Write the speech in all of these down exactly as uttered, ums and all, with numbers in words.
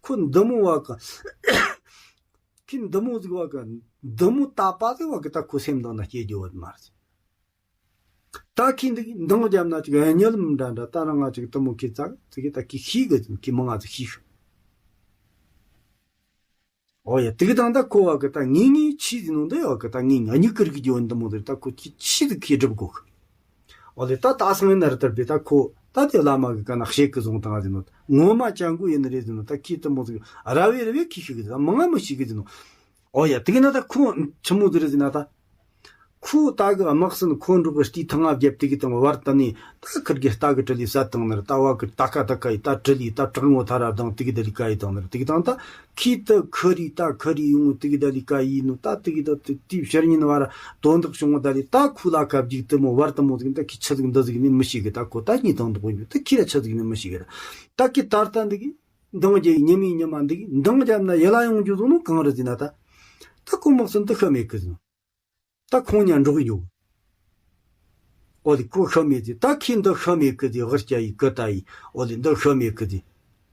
ཁོ་འདི་མོ་བ་གི། ཁྱི་འདི་མོ་ཟིག་བ་གི། འདི་མོ་ད་པ་ཟིག་བ་གི་ད་ཁོ་སེམས་ནང་ན་སྐྱེ་རྒྱུ་བ་མ་རེད། ད་ཁྱི་འདི་གི་འདང་རྒྱབ་ན་ཅིག་གཉིད་ལམ་འདྲ་འདྲ། ད་རང་ང་ཅིག་འདི་མོ་ཁྱི་ཙག་ཙིག་གི་ད་ཁྱི་ཤི་གི་ཟིན། ཁྱི་མང་ང་ཟིག་ཤི་ཤི། ཨོ་ཡ། དེ་གི་དང་ད་ཁོ་བ་གི་ད་ངེས་ངེས་ཆི་ཟིན་ནོ་འདི་ཡོད་གི། ད་ངེས་ངེས་གཉིད་ཀིར་གི་རྒྱུ་འདི་མོ་ཟིག་ད་ཁོ་ཁྱི་ཆི་ཟིག་ཁྱི་སྒྲུབ་དགོ་གི། ཨོ་ལེ། ད་ད་སང་ཡིན་ན་ར་ལྟར་པས་ད་ཁོ་ད་དེ་བླ་མ་གི་ག་ན་ཤེད་གི་བཟུང་བཏང་ཟིན་ནོ། ངོ་མ་ཅང་གོ་ཡིན་ནི་རེད་ཟིན་ནོ། ད་ཁྱི་འདི་མོ་ཟིག་ར་བའི་ར་བའི་ཁྱི་ཤི་གི་ཟིན། མང་ང་མི་ཤི་གི་ཟིན་ནོ། ཨོ་ཡ། དེ་གི་ན་ད་ཁོ་ཆི་མོ་ཟིག་རེད་ཟིན་ན་ད། ཁོ་ད་གི་དམག་སྲིན་ཁོ་འབྲོག་གི་སྟེ་ཐང་ང་བརྒྱབ། དེ་གི་དང་བར་དུ་ནི་ད་ཁིར་གི་རྟ་གི་གྲི་ལི་བསད་བཏང་ནི་རེད། ད་བ་གི་ད་ཀ་ད་ཀ་ཡི་ད་གྲི་ལི་ད་བྲག་ངོ་ཐ་ར་བརྡུངས། དེ་གི་ད་ལི་ཀ་ཡི་བཏང་ནི་རེད། དེ་གི་དང་ད་ཁྱི་ད་ཁི་རི་ད་ཁི་རི་ཡོང་། དེ་གི་ད་ལི་ཀ་ཡི་ནོ། ད་དེ་གི་ད་དེ་དེ་ཕྱིར་ཉིན་བར་དོན་དག་བྱུང་བ། ད་ལི་ད་ཁོ་ལ་ཁ་བརྒྱུག་དེ་མོ་བར་དུ་མོ་ཟིག་ད་ཁྱི་ཆི་ཟིག་འདི་ཟིག་ནི་མི་ཤེས་གི། ད་ཁོ་ད་གཉིད་དང་འདུག་ཡོད། ད་ཁྱི་ར་ཆི་ཟིག་ནི་མི་ཤེས་གི་ར། ད་ཁྱི་ད་ལྟ་འདི་གི་འདང་རྒྱབ་ཉི་མའི་ཉི་མ་འདི་གི་འདང་རྒྱབ་ན་ཡིད་ལ་ཡོང་རྒྱུ་ཟིག་ནོ་གང་རེད་ཟིན་ན་ད། ད་ཁོ་དམག་སྲིན་འདི་ཤི་མེད་གི་ཟིན། ད་ཁོང་གཉིས་འགྲོགས་ཡོད། ཨོ་ལེ། ཁོ་ཤི་མེད་ཟིན། ད་ཁྱི་འདི་ཤི་མེད་གི་ཟིན། ཧར་སྐྱ་ཡི་ཀི་ད་ཡི། ཨོ་ལེ། འདི་ཤི་མེད་གི་ཟིན།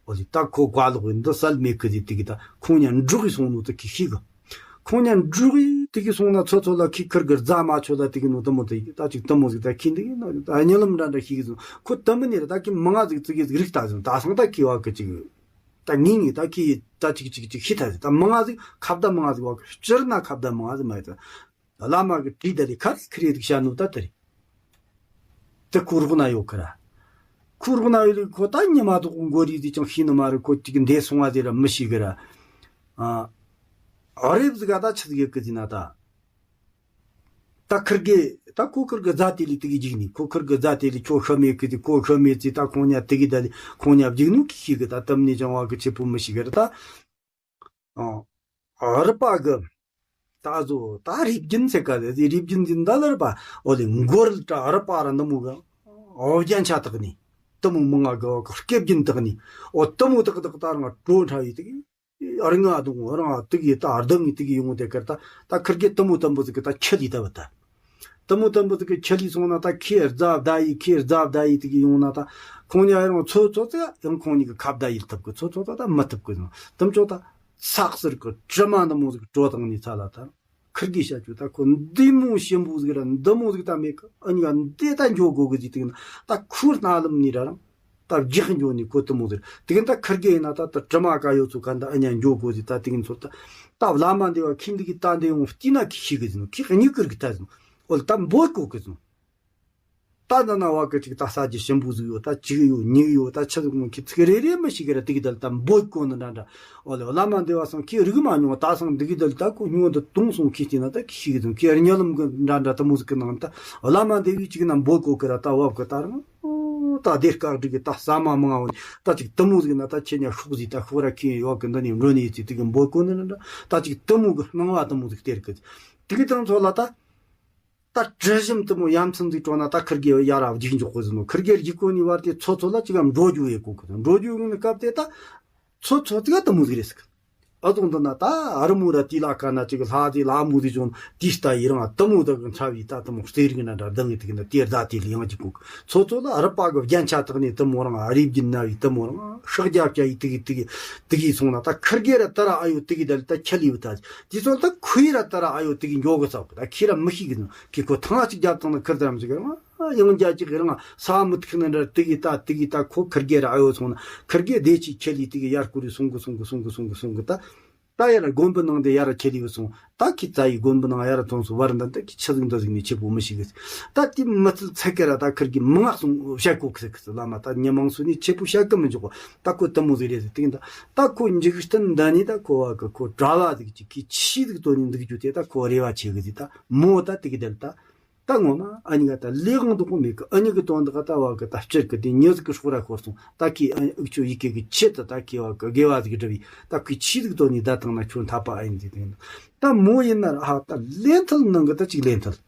ཨོ་ལེ། ད་ཁོ་བཀའ་ལོག་ཡིན། འདི་བསད་མེད་གི་ཟིན། དེ་གི་ད་ཁོང་གཉིས་འགྲོགས་ཡི་སོང་ནོ་ད་ཁྱི་ཤི་གི། ཁོང་གཉིས་འགྲོགས་ཡི་དེ་གི་སོང་ན་ཚོ་ཚོ་ལ་ཁྱི་ཁིར་གི་རྫ་མ་ཆོད་ལ་དེ་གི་ནོ་དུ་མོ་དེ་ད་ཅིག་དུ་མོ་ཟིག་ད་ཁྱི་འདི་གི་ནོ་ད་གཉིད་ལམ་འདྲ་འདྲ་ཤི་གི་སོང་། ཁོ་དུ་མི་ནི་ར་ད་ཁྱི་མང་ང་ཟིག་ཙི་གི་ཟིག་རིག་ད་སོང་། ད་སང་ད་ཁྱི་བ་གི་ཅིག་ད་ངེས་ངེས་ད་ཁྱི་ད་ཅིག་ཅིག་ཅིག་ཤི་ད་ཟིག། ད་མང་ང་ཟིག་ཁ་བརྡ་མང་ང་ཟིག་བ་གི། སྤྱིར་ན་ཁ་བརྡ་མང་ང་ཟིག་མ་ཡོད་ད། བླ་མ་གི་བྲིས་ད་ལི་ཁ་རི་ཁི་རི་རིག་བྱ་ནོ་ད་དེ་རེད། དེ་ཁོ་རོགས་ན་ཡོད་ཁི་ར། ཁོ་རོགས་ན་ཡོད་ལི་ཁོ་ད་ཉི་མ་དུ་མགོ་རིལ་ཟིག་ཅང་ཤེས་ནི་མ་རེད། ཁོ་ཅིག་འདས་སོང་བ་ཟེར་ར་མི་ཤེས་གི་ར། ཨ། ཨ་རེབ་ཟིག་ག་ད་ཆི་ཟིག་ཡོད་གི་ཟིན་ན་ད། ད་ཁིར་གི་ད་ཁོ་ཁིར་གི་རྫ་དེ་ལི་དེ་གི་འཇིག་ནི། ཁོ་ཁིར་གི་རྫ་དེ་ལི་ཁྱོ་ཤི་མེད་གི་ཟིན། ཁོ་ཤི་མེད་ཟིན། ད་ཁོང་གཉིས་དེ་གི་ད་ལི་ཁོང་གཉིས་འཇིག་ནོ་ཁི་ཤེས་གི། ད་དམ་ནི་ཅང་བ་གི་ཆེ་པོ་མི་ཤེས་གི་ར་ད། ཨ། རུ་པ་གི། ད་བཟོ་ད་རིབ་རྒྱུན་ཟེར་ག་ཟེ་རིབ་རྒྱུན་ཟིན་ད་ལར་པ། ཨོ་ལེ་མགོ་རིལ་ད་རུ་པ་ར་འདི་མོ་གི། ཨོ་རྒྱན་ཆ་དག་ནི། དུ་མོ་མང་ང་གི་སྐེ་རྒྱུན་དག་ནི། ཨོ་དུ་མོ་དག་དག་ད་རང་གྲོ་འཁྲབ་ཡི་དག་ཨ་རི་ང་དུང་རང་དག་ཡི་ད་ཨར་དང་ཡི་དག་ཡོང་དེ་ཀར་ད་ད་ཁིར་གི་དུ་མོ་དམ་པོ་ཟིག་གི་ད་ཁྱི་ལི་ད་བ་ད། དུ་མོ་དམ་པོ་དེ་གི་ཁྱི་ལི་སོང་ན་ད་ཁྱི་རྫ་བདའ་ཡི་ཁྱི་རྫ་བདའ་ཡི་དེ་གི་ཡོང་ན་ད། ཁོང་གཉིས་ཡང་ཚོ་ཚོ་ཚོ་ཡང་ཁོང་གཉིས་གི་ཁ་བརྡ་ཡིད་ཐུབ་གི། ཚོ་ཚོ་ཚོ་ད་མི་ཐུབ་གི་ཟིན། དུམ་ཚོ་ད་སག་ཟུར་གི་དྲི་མ་འདི་མོ་ཟིག་བྲོ་བཏང་ནི་ཚ་ལ་ད། ཁིར་གི་བྱ་རྒྱུ་ད་ཁོ་འདི་མོ་ཞིམ་པོ་ཟིག་ར་འདི་མོ་ཟིག་ད་མེད་གི། ཨ་ཉི་ག་འདི་ད་འཇོག་དགོ་གི་ཟིག་དེ་གི་ན་ད་ཁོའི་རྣ་ལམ་ནི་ར་རང་། ད་རྒྱག་འགྱོ་ནི་ཁོ་དུ་མོ་ཟེར། དེ་གི་ད་ཁིར་གེ་ཡིན་ན་ད་ད་དྲི་མ་ཀ་ཡོད་ཚོ་ག་འདི་ཨ་ཉ་འགྱོ་དགོ་ཟེར། ད་དེ་གི་ཚོ་ད་ད་བླ་མ་འདི་བ་ཁྱི་འདི་གི་ད་འདི་ཡོང་བལྟས་ན་ཁྱི་ཤི་གི་ཟིན། ཁྱི་གཉིད་ཀིར་གི་ད་ཟིན། འོ་ད་འབོད་གོ་གི་ཟིན། ད་ད་ན་བ་གི་ཅིག་ད་ས་རྒྱུ་ཞིམ་པོ་ཟིག་ཡོད། ད་ཅིག་ཡོད་ཉིག་ཡོད། ད་ཆི་ཟིག་མོ་ཁྱི་ཚིག་རེ་རེ་མི་ཤི་གི་ར་དེ་གི་ད་ད་འབོད་གོ་ནི་འདྲ་འདྲ། འོ་ལེ་བླ་མ་འདི་བ་སང་ཁྱི་རིག་མ་མྱོང་། ད་སང་འདི་གི་ད་ད་ཁོ་སྨྱོ་འདི་དུང་སོང་ཁྱི་ཅིག་ན་ད་ཁྱི་ཤི་གི་ཟིན། ཁྱི་ར་ཉ་ལམ་གི་འདྲ་འདྲ་དུ་མོ་ཟིག་གི་ནང་ད་བླ་མ་འདི་བའི་ཅིག་ན་འབོད་གོ་གི་ར་ད་བབ་གི་ད་རང་། ད་སྡེར་ཁ་སྒྲིག་གི་ད་ཟ་མ་མང་བ་ནི་ད་ཅིག་དུ་མོ་ཟིག་ན་ད་ཁྱེད་ཉ་ཤོག་ཟིག་ད་ཤོག་ར་ཁྱི་ཡོད་གི་འདི་ནས་འགྲོ་ནས་ཅིག་དེ་གི་འབོད་གོ་ནི་ན་འདྲ། ད་ཅིག་དུ་མོ་གི་སྣང་བ་དུ་མོ་ཟིག་སྟེར་གི། དེ་གི་དང་ཚོ་ལ་ད་ད་དྲི་ཞིམ་དུ་མོ་ཡ་མཚན་ཟིག་བྲོ་ན་ད་ཁིར་གེ་ཡ་ར་རྒྱུག་འཇོག་གི་ཟིན་ནོ། ཁིར་གེ་རྒྱུག་གོ་ནི་བར་དེ་ཚོ་ཚོ་ལ་ཅིག་ག་འགྲོ་རྒྱུ་ཡེ་གོ་གི་ཟིན། འགྲོ་རྒྱུ་ཡོང་ནི་སྐབས་དེ་ད་ཚོ་ཚོ་དེ་ག་དུ་མོ་ཟིག་རེད་ཟིག། ཨ་ཙོང་དུ་ན་ད་ཨ་རི་མོ་ར་དེ་ལ་ཀ་ན་ཅིག་ལྷ་དེ་ལ་མོ་དེ་བྱུང་དེ་ལྟ་ཡི་རང་དུ་མོ་དག་གི་འཚབ་ཡི་ད་དུ་མོ་རྩེ་རིག་ན་འདྲ་ལྡང་ཡི་དེ་གི་ན་དེ་རྫ་དེ་ལ་ཡང་ཅིག་གོ་གི། ཚོ་ཚོ་ལ་ཨ་རི་པ་གི་རྒྱན་ཆ་དག་ནི་དུ་མོ་རང་ཨ་རི་བརྒྱུད་ན་བི་དུ་མོ་རང་ཤག་རྒྱབ་བྱ་ཡི་དེ་གི་དེ་གི་དེ་གི་སོང་ན་ད་ཁིར་གེ་ར་ད་ར་ཨ་ཡོ་དེ་གི་ད་ལི་ད་ཁྱི་ལི་བི་ད་དེ་ཚོ་ད་ཁུ་ཡི་ར་ད་ར་ཨ་ཡོ་དེ་གི་འགྱོ་གི་ཚབ་གི། ད་ཁྱི་ར་མི་ཤི་གི་ནོ་ཁྱི་ཁོ་ཐང་ཅིག་རྒྱབ་ཐང་ན་ཁིར་ད་རམ་ཅིག་གི་རང་། ཡང་རྒྱ་ཅིག་རང་ས་མི་ཐིག་ནི་འདྲ་དེ་གི་ད་དེ་གི་ད་ཁོ་ཁིར་གེ་ར་ཨ་ཡོ་སོང་ན་ཁིར་གེ་བདེ་ཆེ་ཁྱེར་ལི་དེ་གི་ཡར་ཀུ་རི་སོང་གི་སོང་གི་སོང་གི་སོང་གི་སོང་གི་ད། ད་ཡར་དགོན་པའི་ནང་དེ་ཡར་ཁྱེར་ལི་བུ་སོང་ད་ཁྱི་རྩ་ཡི་དགོན་པའི་ནང་ཡར་ཐོན་སོང་བར་འདི་འདི་ཁྱི་ཆི་ཟིག་འདི་ཟིག་ནི་ཆེ་པོ་མི་ཤེས་གི། ད་དེ་མི་ཚུལ་ཚད་ཀ་ར་ད་ཁིར་གི་མང་སོང་བཤད་གོ་གི་ཟེར་གི་ཟེར། བླ་མ་ད་ཉི་མང་སོ་ནི་ཆེ་པོ་བཤད་གི་མི་འཇོག་གོ། ད་ཁོ་དུ་མོ་ཟིག་རེད་ཟེར་དེ་གི་ད། ད་ཁོ་འཇིག་རྟེན་འདི་ནི་ད་ཁོ་བ་གི་ཁོ་གྲྭ་བ་ཟིག་ཅིག་གི་ཆི་ཟིག་དོ་ནི་འདུག་རྒྱུ་དེ་ད་ཁོ་རེ་བ་ཆེ་གི་ཟིག། ད་མོ་ད་དེ་གི་དེ་ལ་ད། ད་ངོ་མ་ཨ་ཉི་ག་ད་ལས་དབང་འདུག་གོ་མེད་གི། ཨ་ཉི་གི་དོན་དག་ད་བ་གི་ད་སྤྱིར་གི་དེ་མྱི་ཟིག་གི་སྲོག་ར་ཤོར་སོང་། ད་ཁྱི་ཨ་ཨུག་ཆོ་ཡི་གེ་གི་ཆེད་དུ་ད་ཁྱི་བ་གི་དགེ་བ་ཟིག་བསྒྲུབས་ཡི། ད་ཁོས་ཆི་ཟིག་དོན་ནི་ད་ཐང་ན་ཁྱོད་འཐད་པ་ཨ་ཡིན་ཟིག་དེ་ད་མོ་ཡིན་ན་ར་ཧ་ད་ལས་མཐུན་ནང་གི་ད་ཅིག་ལས་མཐུན།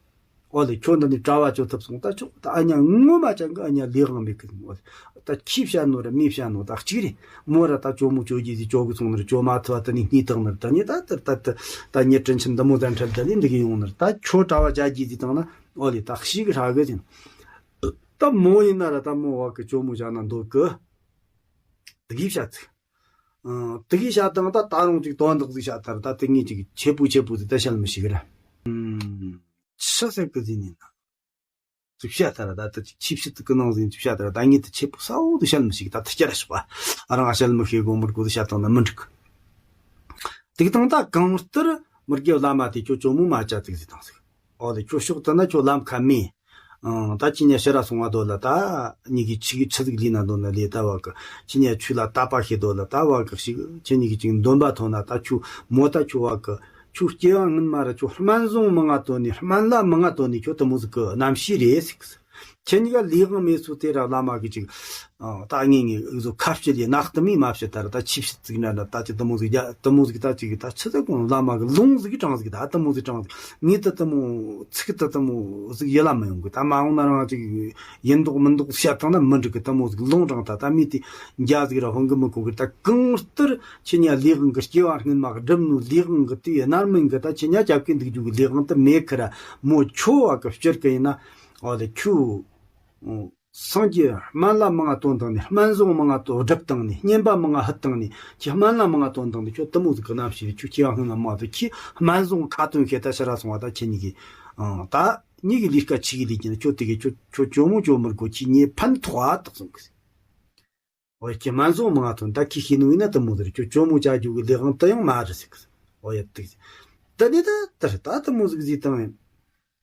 ཨོ་ལེ་ཁྱོད་འདི་ནི་གྲྭ་བ་ཅོ་ཐུབ་སོང་། ད་ཁྱོད་ད་ཨ་ཉ་ངོ་མ་ཅང་གི་ཨ་ཉ་ལས་དབང་མེད་གི། ཨོ་ལེ། ད་ཁྱི་བཤད་ནོ་ར་མི་བཤད་ནོ་ད་གཅིག་རེད། མོ་ར་ད་ཇོ་མོ་ཇོ་རྗེ་ཟིག་ཇོ་གི་སོང་ནི་ར་ཇོ་མ་ཐུ་བ་ད་ནི་སྙིང་ཐག་ནི་ར་ད་ནི་ད་ད་ད་ད་ད་ཉི་དྲིན་ཆེན་འདི་མོ་ཟན་ཁྲལ་ད་ནི་འདི་གི་ཡོང་ནི་ར། ད་ཁྱོད་གྲྭ་བ་ཇ་རྗེ་ཟིག་བཏང་ན་ཨོ་ལེ་ད་ཤི་གི་ཧྲ་གི་ཟིན། ད་མོ་ཡིན་ན་ར་ད་མོ་བ་གི་ཇོ་མོ་བྱ་ན་འདོད་གི། ད་གི་བཤད་ཚིག། ཨང་། དེ་གི་བཤད་སྟངས་ད་ད་རུང་ཅིག་དོན་དག་ཟིག་བཤད་ཐར་ད་དེ་ངས་ཅིག་ཆེ་པོ་ཆེ་པོ་ཟིག་ད་བཤད་མི་ཤེས་གི་ར། ཨང་། ཆི་ཟེར་གི་ཟིན་ནི་ན། ཟིག་བཤད་ཐར་ད་དེ་ཅིག་ཆེ་བཤད་གི་ནང་ཟིན་ཅིག་བཤད་ཐར་ད་ངས་དེ་ཆེ་པོ་གསལ་བོ་དེ་བཤད་མི་ཤེས་གི། ད་དེ་སྐྱར་ཞོག་པ། ཨ་རང་བཤད་མི་ཤེས་གོ་མི་དགོ་དེ་བཤད་སྟངས་ན་མི་འགྲིག་གི། དེ་གི་དང་ད་གང་ལྟར་མི་དགེ་བླ་མ་དེ་ཁྱོད་ཇོ་མོ་མ་བྱ་ཟིག་ཟིག་དང་ཟིག། ཨོ་ལེ་ཁྱོད་ཕྱོགས་དེ་ན་ཁྱོད་ལམ་ཁ་མེད། ཨང་། ད་ཁྱེད་ཉ་ཕྱི་ར་སོང་བ་དོ་ལ་ད་ཉི་གི་ཆི་གི་ཆི་ཟིག་ལི་ན་དོ་ན་ལེ་ད་བ་གི། ཁྱེད་ཉ་ཆུ་ལ་ད་པ་ཤེས་དོ་ལ་ད་བ་གི་ཞིག། ཁྱེད་ཉི་གི་ཅིག་འདོན་པ་ཐོན་ན་ད་ཁྱོད་མོ་ད་ཁྱོད་བ་གི། ཁྱོད་སྐྱེ་བ་སྔོན་མ་ར་ཁྱོད་སྨན་བཟང་མང་ང་དོ་ནི་སྨན་བླ་མང་ང་དོ་ནི་ཁྱོད་དེ་མོ་ཟིག་གི་རྣམ་ཤེས་རེད་ཟིག། ཁྱེད་ཉི་ག་ལས་དབང་མེད་སུ་དེ་ར་བླ་མ་གི་ཅིག། ཨ། ད་ངེས་ངེས་ཨུ་ཟོ་ཁ་བཤད་ལས་ནག་ཏུ་མི་མ་བཤད་ད་ར་ད་ཆིབས་བཤད་ཟིག་ན་ད་ཅི་དེ་མོ་ཟིག་རྒྱ་དེ་མོ་ཟིག་ད་ཅིག་ད་ཆི་ཟེར་གོང་བླ་མ་གི་ལུང་ཟིག་དྲངས་ཟིག་ད་དེ་མོ་ཟིག་དྲངས་ཟིག། ངས་ད་དེ་མོ་ཚིག་ད་དེ་མོ་ཟིག་ཡིད་ལ་མི་ཡོང་གི། ད་མ་འོངས་ན་རང་ཅིག་ཡིན་མདོག་མི་མདོག་བཤད་ཐང་ན་མི་འགྲིག་གི། དེ་མོ་ཟིག་ལུང་དྲངས་ད་ད་མི་དེ་འཇའ་ཟིག་ར་ཧོན་གི་མི་གོ་གི། ད་གང་ལྟར་ཁྱེད་ཉ་ལས་དབང་གི་སྐྱེ་བ་སྔོན་མ་གི་སྒྲུབ་ནོ་ལས་དབང་གི་དུས་ཡིན་ནར་མིན་གི། ད་ཁྱེད་ཉ་རྒྱབ་ཀི་འདུག་རྒྱུ་གི་ལས་དབང་དུ་མེད་ཁི་ར། མོ་ཁྱོད་བ་གི་སྤྱིར་གི་ཡིན་ན། ཨོ་ལེ་ཁྱོད། སངས་རྒྱས་སྨན་བླ་མང་ང་བཏོན་བཏང་ནས་སྨན་བཟང་མང་ང་བསྒྲུབས་བཏང་ནས་བསྙེན་པ་མང་ང་ཕུལ་བཏང་ནས་ཁྱེད་སྨན་བླ་མང་ང་བཏོན་བཏང་ནས་ཁྱོད་དེ་མོ་ཟིག་གི་རྣམ་ཤེས་རེད། ཁྱོད་སྐྱེ་བ་སྔོན་མ་མང་དུ་ཁྱེད་སྨན་བཟང་ཁ་ཏོན་ཁྱེད་ད་ཕྱི་ར་སོང་བ་ད་ཁྱེད་ཉི་གི། ཨང་། ད་ཉི་གི་ལས་ཀ་ཆི་གི་ལས་ཀྱི་ན་ཁྱོད་དེ་གི་ཁྱོད་ཁྱོད་ཇོ་མོ་ཇོ་མོར་གོ་ཁྱེད་ཉེ་ཕན་ཐོགས་ཨ་དག་སོང་གི། ཨོ་ཁྱེད་སྨན་བཟང་མང་ང་བཏོན་ད་ཁྱེད་ཤེས་ནོ་ཡིན་ན་དེ་མོ་ཟིག་རེད། ཁྱོད་ཇོ་མོ་བྱ་རྒྱུ་གི་ལས་དབང་དུ་ཡང་མ་རེད་ཟིག། ཨོ་ཡ་དེ་ད་ནི་ད་ད་ད་དེ་མོ་ཟིག་ཟིག་བཏང་ཡིན།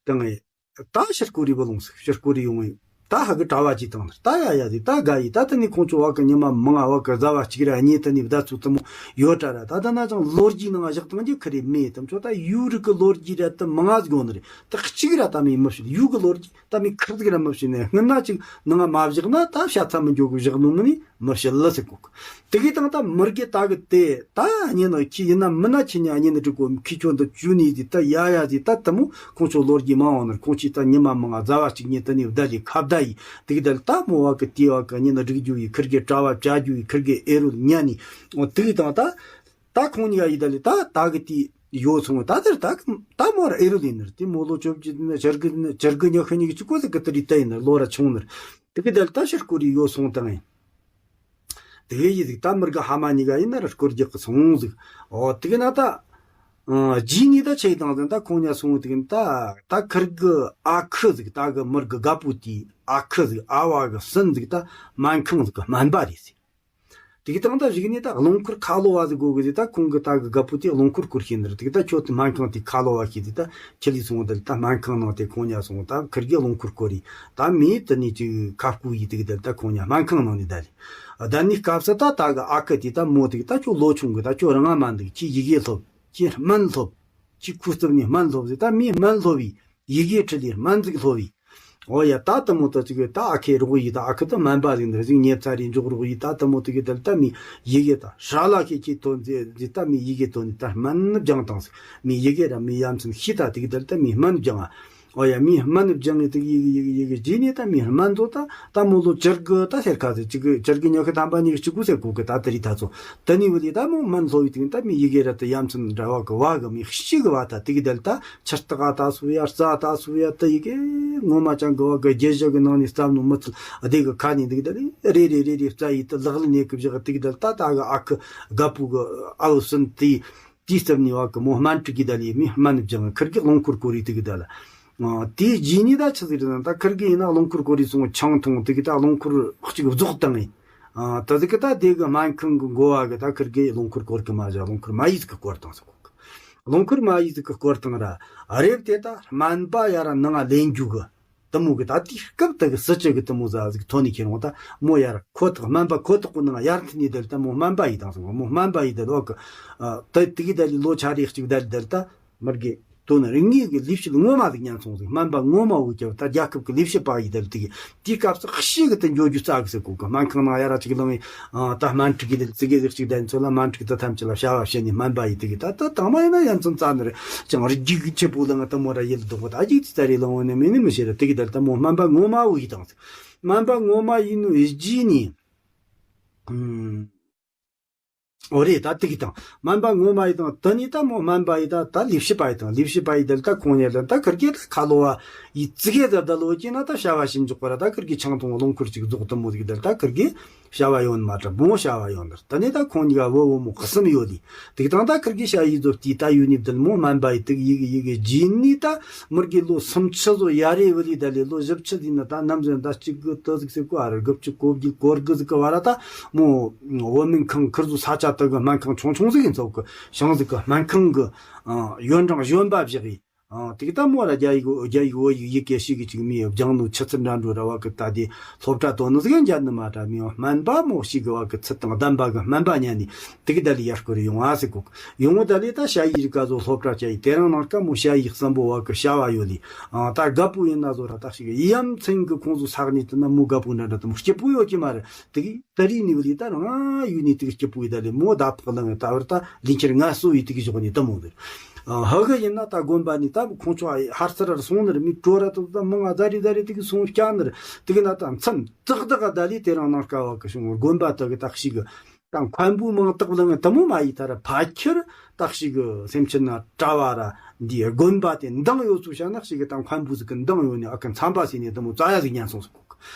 བཏང་ཡིན། ད་ཕྱིར་སྐོར་རི་བུ་ལོངས་སུ་ཕྱིར་སྐོར་རི་ཡོང་ངེ་ད་ཧ་གི་གྲྭ་བ་ཅིག་དང་ད་ཡ་ཡ་དེ་ད་དགའ་ཡི། ད་དེ་ནི་ཁོང་ཚོ་བ་གི་ཉི་མ་མང་ང་བ་གི་བཟའ་བ་གཅིག་ར་གཉིས་དེ་ནི་བརྡ་ཚུགས་དེ་མོ་ཡོད་དྲ་ར། ད་ད་ན་ཅང་ལོ་རྒྱུས་ནང་བཞག་དང་རྒྱུ་ཁི་རེ་མེད། དམ་ཆོ་ད་ཡུ་རི་གི་ལོ་རྒྱུས་ར་དེ་མང་ང་ཟིག་ཡོང་ནི་རེད། ད་གཅིག་ར་ད་མི་མི་ཤེས། ཡུ་གི་ལོ་རྒྱུས་ད་མི་ཁིར་ཟིག་ར་མི་ཤེས་ནས་སྔུན་ན་ཅིག་ནང་ང་མ་བཞག་ན་ད་བཤད་ཚ་མི་འཇོག་གི་བཞག་ནོ་མི་ནི་མི་ཤེས་ལ་ཟེར་གོ་གི། དེ་གི་དང་ད་མི་རྒྱ་ད་གི་དེ་ད་གཉེན་ནི་ཁྱི་ཡིན་ན་མིན་ན་ཁྱི་ཉ་གཉེན་ནི་འགྲིག་གོ། ཁྱི་ཁྱོད་འདི་བཅུ་ནི་ཟིག་ད་ཡ་ཡ་ཟིག་ད་དེ་མོ་ཁོང་ཚོ་ལོ་རྒྱུས་མང་བ་ནར་ཁོང་ཁྱི་ད་ཉི་མ་མང་ང་བཟའ་བ་གཅིག་ཉིད་དེ་ནི་བདའ་ལི་ཁ་བདའ་ཡི། དེ་གི་ད་ལི་ད་མོ་བ་གི་དེ་བ་གི་གཉེན་ནི་འགྲིག་རྒྱུ་ཡི་ཁིར་གི་གྲྭ་བ་བྱ་རྒྱུ་ཡི་ཁིར་གི་ཨེ་རུ་ཉ་ནི། འོ་དེ་གི་དང་ད་ད་ཁོང་ཉི་ག་ཡི་ད་ལི་ད་ད་གི་དེ་ཡོད་སོང་། ད་དེར་ད་ད་མོ་ར་ཨེ་རུ་ལི་ནར་དེ་མོ་ལོ་བཅོ་བརྒྱད་ནི་བྱ་རྒུ་ནི་བྱ་རྒུ་ཉ་ཤི་ཉི་གི་ཅི་གོ་ཟིག་གི་དེ་རི་ད་ཡི་ནར་ལོ་ར་ཆུང་ནར་དེ་གི་ད་ལི་ད་ཕྱིར་སྐོར་རི་ཡོད་སོང་དང་ཡིན། དེ་ཡི་ཟིག་ད་མི་རྒ་ཕ་མ་གཉིས་ཀ་ཡིན་ན་ར་སྐོར་རྒྱག་གི་སོང་ཟིག། འོ་དེ་གི་ན་ད། ཨ། རྗེས་ནས་ད་ཆེ་དང་ཟིན་ད་ཁོང་ཉ་སོང་དེ་གི་ན་ད་ད་ཁིར་གི་ཨ་ཁུ་ཟིག་ད་གི་མི་རྒ་རྒད་པོ་དེའི་ཨ་ཁུ་ཟིག་ཨ་བ་གི་སྲིན་ཟིག་ད་སྨན་ཁང་ཟིག་གི་སྨན་པ་རེད་ཟིག། དེ་གི་དང་ད་གཞུག་ནས་ད་རླངས་འཁོར་ཁ་ལོ་བ་ཟིག་དགོ་གི་ཟིག། ད་ཁོང་གི་ད་གི་རྒད་པོ་དེ་རླངས་འཁོར་སྐོར་ཤེས་ནི་རེད། དེ་གི་ད་ཁྱོད་དེ་སྨན་ཁང་དེ་ཁ་ལོ་བ་ཤེས་ཟིག། ད་ཁྱེད་ལས་སོང་ད་ད་སྨན་ཁང་ནང་དེ་ཁོང་ཉ་སོང་ད་ཁིར་གི་རླངས་འཁོར་སྐོར་རེད། ད་མི་དེ་ནས་ཅིག་ཁ་སྐུ་ཡི་དེ་གི་ད་ད་ཁོང་ཉ་སྨན་ཁང་ནང་ནས་ད་ལི། ད་ནི་སྐབས་སུ་ད་ད་གི་ཨ་ཁུ་དེ་ད་མོ་དེ་གི་ད་ཁྱོད་ལོ་ཆུང་གི་ད་ཁྱོད་རང་ང་མ་འདུག། ཁྱི་ཡི་གེ་སློབ། ཁྱི་སྨན་སློབ། ཁྱི་ཁུ་རྩིབ་ནས་སྨན་སློབ་ཟེར། ད་མི་སྨན་སློབ་བི་ཡི་གེ་ཁྲི་ལིར་སྨན་ཟིག་སློབ་བི། འོ་ཡ་ད་དེ་མོ་ད་ཅིག་ད་ཨ་ཁེ་རོགས་ཡི་ད་ཨ་ཁུ་ད་སྨན་པ་ཟིག་འདིར་ཟིག་ཉེ་ཚ་རེ་འཇོག་རོགས་ཡི། ད་དེ་མོ་དེ་གི་ད་ད་མི་ཡི་གེ་ད་ཧྲ་ལ་ཁེ་ཁྱི་ཐོན་ཟེར་ཟིག། ད་མི་ཡི་གེ་ཐོན་ནི་ད་སྨན་སྦྱང་དང་ཟིག། མི་ཡི་གེ་ར་མི་ཡ་མཚན་ཤི་ད་དེ་གི་ད་ད་མི་སྨན་སྦྱང་ཨ། འོ་ཡ་མི་སྨན་སྦྱང་ངེ་དེ་ཡི་གེ་ཡི་གེ་ཡི་གེ་རྗེས་ནས་ད་མི་སྨན་ཚོ་ད་ད་མོ་ལོ་བཅུ་དགུ་ད་སེར་ཁ་ཟེར་གཅིག་གི་བཅུ་དགུ་ཉི་ཤུ་ཐམ་པ་ཉི་ཤུ་གཅིག་དགུ་ཟེར་གོ་གི། ད་དེ་རི་ད་ཚོ་ད་ནི་བུ་ལི་ད་མོ་སྨན་སློབ་བི་དེ་ད་མི་ཡི་གེ་ར་ད་ཡ་མཚན་འདྲ་བ་གི་བ་གི་མི་ཤི་གི་བ་ད་དེ་གི་དལ་ད་ཆར་ཏག་ད་སུ་ཡ་རྩ་ད་སུ་ཡ་ད་ཡི་གེ་ངོ་མ་ཅང་གི་བ་གི་རྒྱལ་ཞག་གི་ནང་ནས་བརྩམས་ནོ་མི་ཚུལ་བདེ་གི་ཁ་ནས་འདུག་ད་རེ་རེ་རེ་རེ་རྩ་ཡི་ད་ལག་ལ་ནས་གི་བཞག་དེ་གི་དལ་ད་ད་གི་ཨ་ཁུ་རྒད་པོ་གི་ཨ་བུ་སུན་དེ། དེའི་སྟབས་ནས་བ་གི་མོ་སྨན་དྲུག་གི་ད་ལི་མི་སྨན་སྦྱང་ཁིར་གི་རླངས་འཁོར་སྐོར་རི་དེ་གི་ད་ལ། ཨ། དེའི་རྗེས་ནས་ད་ཆི་ཟིག་རེད་ན་ད་ཁིར་གི་ཡིན་ན་རླངས་འཁོར་སྐོར་རི་སོང་ཆང་འཐུང་དེ་གི་ད་རླངས་འཁོར་གཅིག་རྫོགས་བཏང་ངས། ཨ། ད་དེ་གི་ད་དེ་གི་སྨན་ཁང་གི་འགོ་བ་གི་ད་ཁིར་གི་རླངས་འཁོར་སྐོར་གི་མ་བྱ་རླངས་འཁོར་མ་ཡིས་གི་སྐོར་བཏང་ཟེར་གོ་གི། རླངས་འཁོར་མ་ཡིས་གི་སྐོར་བཏང་ར། རེབ་དེ་ད་སྨན་པ་ཡ་ར་ནང་ང་ལེན་རྒྱུ་གི། དེ་མོ་གི་ད་དེའི་སྐབས་དེ་གི་སྲིད་སྤྱི་གི་དེ་མོ་ཟ་ཟིག་ཐོན་ནས་ཁྱེར་འོང་ད་མོ་ཡར་ཁོ་ཐག་སྨན་པ་ཁོ་ཐག་གི་ནང་ཡར་འཐེན་ནས་དལ་ད་མོ་སྨན་པ་ཡི་དང་སོང་མོ་སྨན་པ་ཡི་དལ་ལོ་གི། ད་དེ་གི་ད་ལོ་ཆ་རེ་གཅིག་དལ་དལ་ད་མར་གི་དོ་ན་རིང་ངེས་གི་ལས་བྱེད་ངོ་མ་ཟིག་ཉན་སོང་ཟིག། སྨན་པ་ངོ་མ་འུ་ཀྱབ་ད་རྒྱལ་ཁབ་གི་ལས་བྱེད་པ་ཡི་དལ་དེ་གི་དེའི་སྐབས་སུ་ཤི་གི་དེ་འགྱོ་རྒྱུ་རྩ་གི་ཟེར་གོ་གི། སྨན་ཁང་ནང་ཡར་གཅིག་ལངས་ཡི་ད་སྨན་ཁྲི་གི་དལ་ཙི་གེ་ཟིག་གཅིག་དལ་ཚོ་ལ་སྨན་ཁྲི་ད་ཐམས་ཅད་ལ་བྱ་བ་བྱེད་ནས་སྨན་པ་ཡི་དེ་གི་ད་ད་དང་མ་ཡིན་ན་ཡ་མཚན་རྩ་ནི་རེད། ཅང་རིགས་རྒྱུད་ཀྱི་ཆེ་པོ་ལ་ང་ལྟ་མོ་ར་ཡིད་ལྡོག་པོ་ད་རྒྱུད་ཀྱི་རྩ་རེ་ལ་འོ་ནས་མིན་ནི་མི་ཤེས་ར། དེ་གི་དལ་ལྟ་མོ་སྨན་པ་ངོ་མ་བུ་ཡི་དང་སྨན་པ་ངོ་མ་ཡིན་ནོ་ཡི་རྗེས་ནས། ཨུམ། འོ་རེད། ད་དེ་གི་དང་སྨན་པ་ངོ་མ་ཡི་དང་དེ་ནི་ད་མོ་སྨན་པ་ཡི་ད་ད་ལས་བྱེད་པ་ཡི་དང་ལས་བྱེད་པ་ཡི་དེ་ད་ཁོང་ཉལ་ལ་ད་ཁིར་གེ་ད་ཁ་ལོ་བ་ཡི་ཙི་གེ་ད་ད་ལོ་ཅི་ན་ད་བྱ་བ་ཞིམ་འཇོག་པ་ར་ད་ཁིར་གེ་ཆང་འཐུང་རླུང་ཁུར་ཅིག་རྫོགས་དུ་མོ་ཟིག་དེ་ད་ཁིར་གེ་བྱ་བ་ཡོད་མ་ད་མོ་བྱ་བ་ཡོད་ནར་ད་ནི་ད་ཁོང་གཉིས་ཀ་བུ་བུ་མོ་གསུམ་ཡོད་དེ་དེ་གི་དང་ད་ཁིར་གེ་བྱ་ཡི་ཛོ་ཏི་ད་ཡུ་ནི་དེ་མོ་སྨན་པ་ཡི་དེ་ཡི་གི་ཡི་གི་རྗེས་ནི་ད་མིར་གི་ལོ་སུམ་ཅུ་ཟོ་ཡ་རེ་བུ་ལི་ད་ལི་ལོ་བཞི་བཅུ་ཟིན་ན་ད་ནམ་ཟིན་ད་གཅིག་གི་དུ་ཟིག་སེ་ཀོ་ཨ་ར་དགུ་བཅུ་གོ་བརྒྱད་གོ་དགུ་ཟིག་གི་བ་ར་ད་མོ་བོད་སྨན་ཁང་ཁིར་ཟོ་ས་ཆ་དུ་གི་སྨན་ཁང་ཆུང་ཆུང་ཟིག་ཡིན་ཚོགས་གི་ཞང་ཟིག་གི་སྨན་ཁང་གི་ཡོན་ཀྲང་གཞོན་པ་བཞག་གི་དེ་གི་ད་མོ་ར་རྒྱ་ཡིག་རྒྱ་ཡིག་བོད་ཡིག་ཡི་གེ་ཞིག་གི་ཅིག་མི་སྦྱང་ནོ་ཆུ་ཚོད་འདྲ་འགྲོ་ར་བ་གི་ད་དེ་སློབ་གྲྭ་དོ་ནི་ཟིག་ཡང་རྒྱ་ནི་མ་ད་མི་སྨན་པ་མོ་ཞིག་གི་བ་གི་ཚུལ་དང་ལྡན་པ་གི་སྨན་པ་ཉན་ནི་དེ་གི་ད་ལི་ཡར་སྐོར་ཡོང་ཨ་ཟིག་གོ་ཡོང་བ་ད་ལི་ད་ཞ་ཡི་རིག་ག་ཟོ་སློབ་གྲྭ་བཅའ་ཡི་དེ་རང་ནང་ཀ་མོ་ཞ་ཡི་གསུམ་པོ་བ་གི་བྱ་བ་ཡོད་ལི་ད་རྒད་པོ་ཡིན་ན་ཟོ་ར་ད་ཞིག་ཡ་མཚན་གི་ཁོང་ཟོ་ས་གནས་དུ་ན་མོ་རྒད་པོ་འདྲ་འདྲ་དུ་མོ་སྐྱིད་པོ་ཡོད་ཀྱི་མ་རེད། དེ་གི་ད་རིག་ནི་བ་ལི་ད་རང་ཡུལ་ནི་དེ་གི་སྐྱིད་པོ་ཡི་ད་ལི་མོ་ད་ཕག་ལང་ད་བར་ད་ལི་ཁྱེར་ང་སོ་ཡི་དེ་གི་ཞོག་ནི་ད་མོ་དེ་ཧ་གི་ཡིན་ན་ད་དགོན་པ་ནི་ད་ཁོང་ཚོ་ཧར་སར་ར་སོང་ནི་རེད། མི་གྲོ་ར་ཏོ་ད་མང་ང་ཛ་རི་ཛ་རི་དེ་གི་སོང་སྐྱ་ནི་རེད། དེ་གི་ན་ད་མཚམས་ཏག་ཏག་ག་ད་ལི་དེ་རང་ནང་སྐ་བ་གི་བྱུང་དགོན་པ་དག་གི་ད་ཞིག་གི་ད་མཁན་པོ་མང་དག་ལ་ང་ད་མོ་མ་ཡི་ད་ར་ཕ་ཁྱེར་ད་ཞིག་གི་སེམས་ཅན་ན་གྲྭ་བ་ར་འདི་དགོན་པ་དེ་འདང་ཡོད་ཚུལ་བྱ་ན་ཞིག་གི་ད་མཁན་པོ་ཟིག་གི་འདང་ཡོད་ནི་ཨ་ཀི་མཚམས་པ་ཟིག་ནས་ད་མོ་ཙ་ཡ་ཟིག་ཉན་སོང་ཟིག་གོ་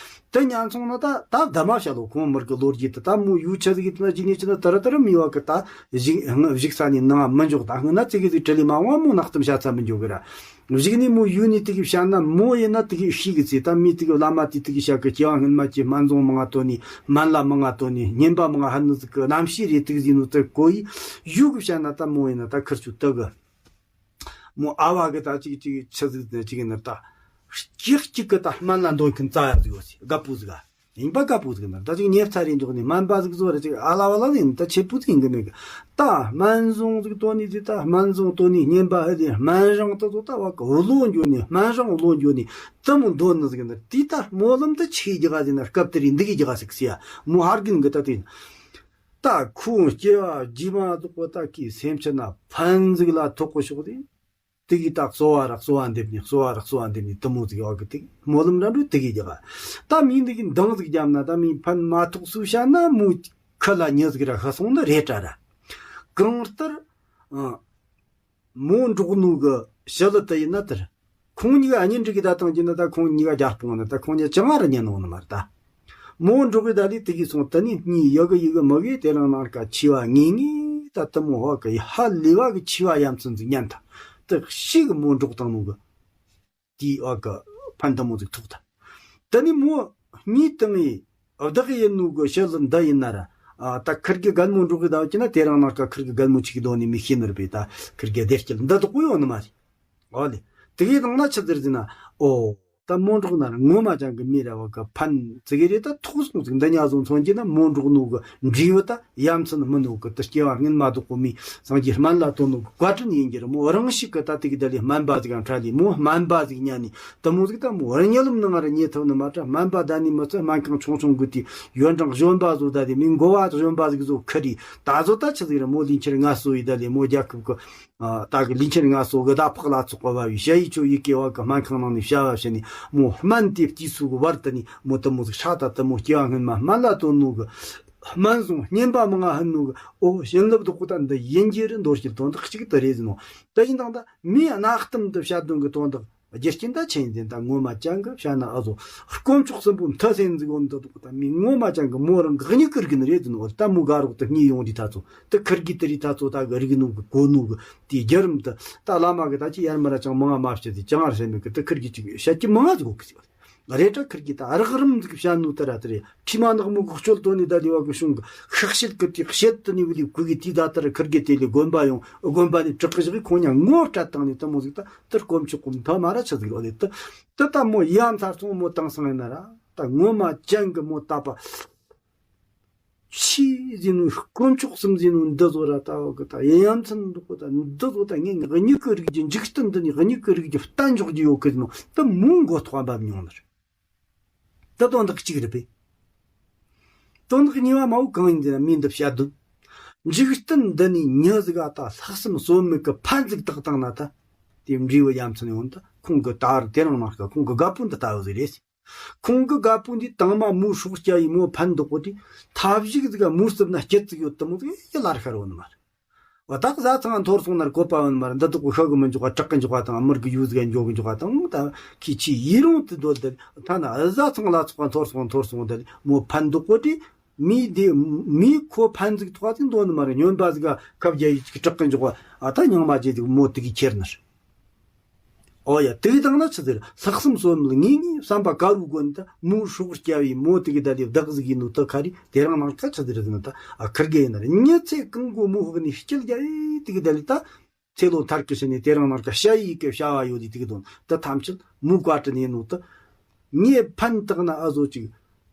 དེ་ཉན་སོང་ན་ད་ད་ད་མ་བྱ་ལོ་ཁོང་མིར་གི་ལོ་རྒྱུས་དེ་ད་མོ་ཡུ་ཆ་ཟིག་ཡིན་ན་ཇི་ནས་ཅི་ན་ད་ར་ད་ར་མི་བ་གི་ད་བཞུགས་བཞུགས་ས་ནས་ནང་མི་འཇོག་ད་སྔོན་ན་ཙི་གི་ཟིག་བྲེལ་ལི་མ་འོང་མོ་ནག་ཏམ་བྱ་ཚ་མི་འཇོག་གི་ར། གཞུག་ནས་མོ་ཡུལ་ནས་དེ་གི་བཤད་ན་མོ་ཡིན་ན་དེ་གི་ཤེས་གི་ཚེ་ད་མི་དེ་གི་བླ་མ་དེ་དེ་གི་བཤད་གི་སྐྱེ་བ་སྔོན་མ་གྱི་སྨན་བཟང་མང་ང་བཏོན་ནས་སྨན་བླ་མང་ང་བཏོན་ནས་བསྙེན་པ་མང་ང་ཧ་ནི་ཟིག་གི་རྣམ་ཤེས་རེད་དེ་གི་ཟིན་ནོ་དེ་གོ་ཡི་ཡུལ་གི་བཤད་ན་ད་མོ་ཡིན་ན་ད་ཁིར་ཆུ་དེ་གི་མོ་ཨ་བ་གི་ད་ཅིག་ཅིག་ཆི་ཟིག་ནས་ཅིག་ཡིན་ན་ད་གཅིག་གཅིག་གི་ད་སྨན་བླ་འདོན་མཁན་རྩ་ཡ་ཟིག་ཡོད་ཟིག་རྒད་པོ་ཟིག་ག་ཡིན་པ་དཀར་པོ་ཟིག་ན་ད་ཅིག་ཉེ་ཚ་རེ་འཇོག་ནས་སྨན་པ་ཟིག་བཟོ་ར་ཅིག་ཨ་ལ་བ་ལ་ནི་ད་ཆེ་པོ་ཟིག་ཡིན་གི་མེད་གི་ད་སྨན་བཟང་ཟིག་བཏོན་ནས་ཟིག་ད་སྨན་བཟང་བཏོན་ནས་བསྙེན་པ་ཨ་ལས་སྨན་རང་དུ་ཟོ་ད་བ་གི་བློ་འགྱོ་ནས་སྨན་རང་བློ་འགྱོ་ནས་དུ་མོ་འདོན་ནི་ཟིག་ན་དེ་ད་སྨོན་ལམ་དུ་ཆེ་རྒྱ་ག་ཟིག་ན་སྐབས་དེ་རིང་འདི་གི་རྒྱ་ག་ཟིག་སི་ཡ་མོ་ཧར་གིན་གི་ད་དེ་ད་ཁོང་སྐྱེ་བ་རྗེས་མ་ཟོག་པོ་ད་ཀི་སེམས་ཅན་ན་ཕན་ཟིག་ལ་ཐོགས་གི་ཤོག་དེ། དེ་གི་ད་གསོལ་བ་ར་གསོལ་བ་འདེབས་ནས་གསོལ་བ་ར་གསོལ་བ་འདེབས་ནས་དུ་མོ་ཟིག་ཡོད་གི་དེ་སྨོན་ལམ་ར་འགྲོ་དེ་གི་རྒྱག་ག་ད་མིང་འདི་གི་འདང་ཟིག་བརྒྱབ་ན་ད་མིང་ཕན་མ་ཐོགས་སུ་བཤད་ན་མོ་ཁ་ལ་ཉི་ཟིག་ར་ཤ་སོང་ནི་རེད་དྲ་ར། གང་ལྟར་ཨ་མོ་འབྲོག་ནོ་གི་ཞི་ལི་དུ་ཡིན་ན་དེར་ཁོང་གཉིས་ཀ་གཉེན་སྒྲིག་གི་ད་བཏང་གི་ན་ད་ཁོང་གཉིས་ཀ་རྒྱ་སྤུངས་ན་ད་ཁོང་གཉིས་ཅང་ར་ཉན་ནོ་ནི་མ་རེད་ད། མོ་འབྲོག་གི་ད་ལི་དེ་གི་སོང་དེ་ནི་གཉིས་ཡོད་གི་ཡི་གི་མི་གི་དེ་རང་ནང་ཀ་ཆི་བ་ངེས་ངེས་ད་དུ་མོ་ཧོ་གི་ཧ་ལས་བ་གི་ཆི་བ་ཡ་མཚན་ཟིག་ཉན་ཐ་དེ་ཤི་གི་མོ་འབྲོག་དང་ནོ་གི་དེའི་ཨ་གི་ཕན་དུ་མོ་ཟིག་ཐོག་ད་དེ་ནི་མོ་གཉིས་དང་ངི་བདག་གི་ཡིན་ནོ་གི་ཤི་ལི་འདི་ཡིན་ན་ར་ཨ་ད་ཁིར་གི་རྒན་མོ་འབྲོག་གི་ད་བ་ཀྱི་ན་དེ་རང་ནང་ཀ་ཁིར་གི་རྒན་མོ་ཆི་གི་དོ་ནི་མི་ཤེས་ནི་ར་པས་ད་ཁིར་གི་བདེ་སྐྱིད་འདི་དོག་གོ་ཡོང་ནི་མ་རེད། ཨོ་ལེ། དེ་གའི་ནང་ན་ཆི་ཟེར་ཟེར་ན། ཨོ། ད་མོ་འབྲོག་ན་ངོ་མ་ཅང་གི་མི་ར་བ་གི་ཕན་ཙི་གེ་རེ་ད་ཐོག་སོང་ཟིག་འདི་ཉ་བཟུང་མཚོན་གྱི་ན་མོ་འབྲོག་ནོ་གི་འབྲས་བུ་ད་ཡ་མཚན་མི་ནོ་གི་ད་སྐྱེ་བ་སྔོན་མ་དོག་གོ་མི་སངས་རྒྱས་སྨན་བླ་དོན་ནོ་གི་བཀའ་དྲིན་ཡིན་གྱི་ར་མོ་རང་ཤིག་གི་ད་དེ་གི་ད་ལི་སྨན་པ་ཟིག་ཡང་ཁྲ་ལི་མོ་སྨན་པ་ཟིག་ཉ་ནི་ད་མོ་ཟིག་ད་མོ་ར་ཉེ་ལམ་ནང་ར་ཉེ་ཐབ་ནི་མ་ད་སྨན་པ་ད་ནི་མི་ཚེ་སྨན་ཁང་ཆུང་ཆུང་གི་དེ་ཡོན་ཀྲང་གཞོན་པ་བཟོ་ད་དེ་མི་མགོ་བ་གཞོན་པ་ཟིག་བཟོ་ཁི་རི་ད་བཟོ་ད་ཆི་ཟིག་ར་མོ་ལིན་ཁྱེར་ང་སོ་ཡི་ད་ལི་མོ་རྒྱལ་ཁབ་གི་ཨ་ད་གི་ལིན་ཆེན་ང་སོ་གི་ད་ཕག་ལ་ཚོགས་པ་བ་བའི་ཞ་ཡི་ཆོ་ཡི་ཀེ་བ་གི་སྨན་ཁང་ནང་ནས་བྱ་བ་བྱས་ནས་མོ་སྨན་དེ་དུས་སུ་གི་བར་དུ་ནས་མོ་དུ་མོ་ཟིག་ཧྲ་ད་དུ་མོ་སྐྱེ་བ་སྔོན་མ་སྨན་བླ་དོན་ནོ་གི་སྨན་བཟང་བསྙེན་པ་མང་ང་ཧན་ནོ་གི་ཨོ་བྱིན་རླབས་དུ་ཁུ་ད་འདི་ཡིན་གྱི་རེད་འདོར་གྱི་དོན་དག་གཅིག་ཏུ་རེད་ཟིན་ནོ། དེ་ཡིན་དང་ད་མིའི་གནའ་གཏམ་དུ་བཤད་དོན་གི་དོན་དག་རྒྱུ་རྐྱེན་ད་ཆེན་ཟིན་ད་ངོ་མ་ཅང་གི་བཤད་ན་ཨ་ཟོ་དཀོན་མཆོག་གསུམ་པོ་མཐུ་སེན་ཟིག་འོན་དུ་དུ་ད་མི་ངོ་མ་ཅང་གི་མོ་རང་གི་སྙིགས་ཀི་རིག་ནི་རེད་ཟིན་ནོ། ད་མོ་དགའ་རོགས་དུ་གཉིས་ཡོང་དུས་ད་ཚོ། དེ་ཁིར་གི་དེ་རིགས་ད་ཚོ་ད་གི་རིག་ནོ་གི་གོ་ནོ་གི་དེའི་རྒྱུ་རིམ་དེ་ད་བླ་མ་གི་ད་ཅི་ཡར་མར་ཅང་མང་ང་མ་བཤད་དེ་ཅང་ཨར་སེ་མེད་གི་དེ་ཁིར་གི་ཅིག་བཤད་ཀྱི་མང་ང་ཟིག་གོ་གི་ཟིག་རེད། ད་ཁིར་གི་ད་རག་རིམ་ཟིག་བཤད་ནོ་དེ་ར་དེ་རེད། ཁྲི་མ་ནག་མོ་གི་སྐྱོལ་དོ་ནི་ད་ལི་བ་གི་གཞུང་གི་ཤག་བཤད་གི་དེ་བཤད་དུ་ནི་བི་ལི་གུ་གི་དེ་ད་དེ་ར་ཁིར་གི་དེ་ལི་དགོན་པ་ཡོང་དགོན་པ་ནི་དྲག་གི་ཟིག་ཁོང་ཉ་ངོ་སྤྲད་བཏང་ནི་དེ་མོ་ཟིག་ད་དེར་དཀོན་མཆོག་གི་མཐའ་མ་ར་ཆི་ཟིག་རེད། དེ་ད་མོ་ཡ་མཚར་སོང་མོ་དང་སང་ཡིན་ན་ར་ད་ངོ་མ་ཅན་གི་མོ་ད་པ། ཆི་ཟིན་ནོ་དཀོན་མཆོག་གསུམ་ཟིན་ནོ་འདི་བཟོ་ར་ད་བ་གི་ད་ཡ་མཚན་འདུག་གི་ད་འདི་བཟོ་ད་ངས་ངའི་སྙིགས་ཀི་རིགས་ཀྱི་འཇིག་རྟེན་འདི་ནས་སྙིགས་ཀི་རིགས་ཀྱི་གཏན་འཇོག་རྒྱུ་ཡོད་གི་ཟིན་ནོ་ད་མོ་མགོ་ཐོག་འབབ་མྱོང་ནི་རེད། ད་དོན་དག་གཅིག་རེད་པས། དོན་དག་གཉིས་པ་མ་བོ་གང་ཡིན་ཟེར་ན་མིའི་འདི་བཤད་དོན། འཇིག་རྟེན་འདི་ནས་མྱི་ཟིག་ག་ད་ལྷག་བསམ་ཟོལ་མེད་གི་ཕན་ཟིག་བཏགས་བཏང་ན་ད། དེ་འབྲས་བུ་ཡ་མཚན་ཡོང་ད་ཁོང་གི་ད་རུ་དེ་རང་ནང་ཀ་ཁོང་གི་རྒད་པོ་འདི་ལྟ་བུ་ཟིག་རེད། ཁོང་གི་རྒད་པོ་འདི་དང་མ་མོའི་སྲོག་སྐྱབས་པའི་མོ་ཕན་འདོགས་པོ་དེ་ཐབས་ཤིག་ཟིག་ག་མོ་རྩིབ་ན་སྐྱིད་ཟིག་ཡོད་དམ་མོ་ཟིག་ཡ་ལར་ཤར་བོ་ནི་མ་རེད། བ་དག་བཟའ་ཚང་ང་འཐོར་སོང་ན་ར་བཀོད་པ་ཡོད་ནི་མ་རེད། འདི་དག་གི་ཤི་གི་མི་འཇོག་པ་སྐྲག་གི་འཇོག་པ་དང་མི་རིགས་ཀྱི་ཡུལ་ཟིག་ག་འཇོག་གི་འཇོག་པ་དང་ད་ཁི་ཆི་ཡི་རུང་དུ་སྡོད་དེ་ཐ་ན་བཟའ་ཚང་ལ་ཚོགས་པ་འཐོར་སོང་འཐོར་སོང་དེ་མོ་ཕན་འདོགས་པོ་དེ། མི་དེ་མི་ཁོ་ཕན་ཟིག་ཐོག་ཏུ་འདོན་ནི་མ་རེད། སྨྱོན་པ་ཟིག་ག་ཁབ་རྒྱ་ཡི་ཅིག་སྐྲག་གི་འཇོག་པ་ཨ་ད་སྙིང་མ་རྗེ་ཟིག་མོ་དེ་གི་ཁྱེར་ནི་རེད། ཨོ་ཡ་དེ་གི་དང་ན་ཆི་ཟེར་ལྷག་བསམ་གསོན་མི་ངེས་ངེས་བསམ་པ་དཀར་བོའི་སྒོ་ནས་ད་མོའི་སྲོག་སྐྱབས་པའི་མོ་དེ་གི་ད་ལི་བདག་ཟིག་ཡིན་ནོ་ད་ཁ་རི་དེ་རང་ནང་ཁ་ཆི་ཟེར་ཟེར་ན་ད་ཨ་ཁིར་གེ་ཡིན་ན་རེད། ཉི་ཚེ་གང་གོ་མོ་ཧོག་ནས་སྐྱིད་རྒྱ་ཡི་དེ་གི་ད་ལི་ད། ཚེ་ལོ་མཐར་གྱི་ཕྱི་ནས་དེ་རང་ནང་གི་ཞ་ཡི་གི་བྱ་བ་ཡོད་དེ་དེ་གི་དོན་དུ་ཐམས་ཅད་མོའི་བཀའ་དྲིན་ཡིན་ནོ་དུ། ངས་ཕན་བཏགས་ན་ཨ་བཟོ་ཅིག་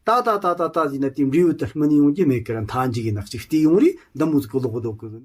ད་ད་ད་ད་ད་ཟིན་ན་དེ་འབྲས་བུ་དུ་སྨིན་ཡོང་གི་མེད་ཀི་ར་མཐའ་འཇིག་ཡིན་ན་ཅིག་བལྟས་ཡོང་རེ་འདི་མོ་ཟིག་གི་ལོག་གི་འདུག་གི་ཟིན།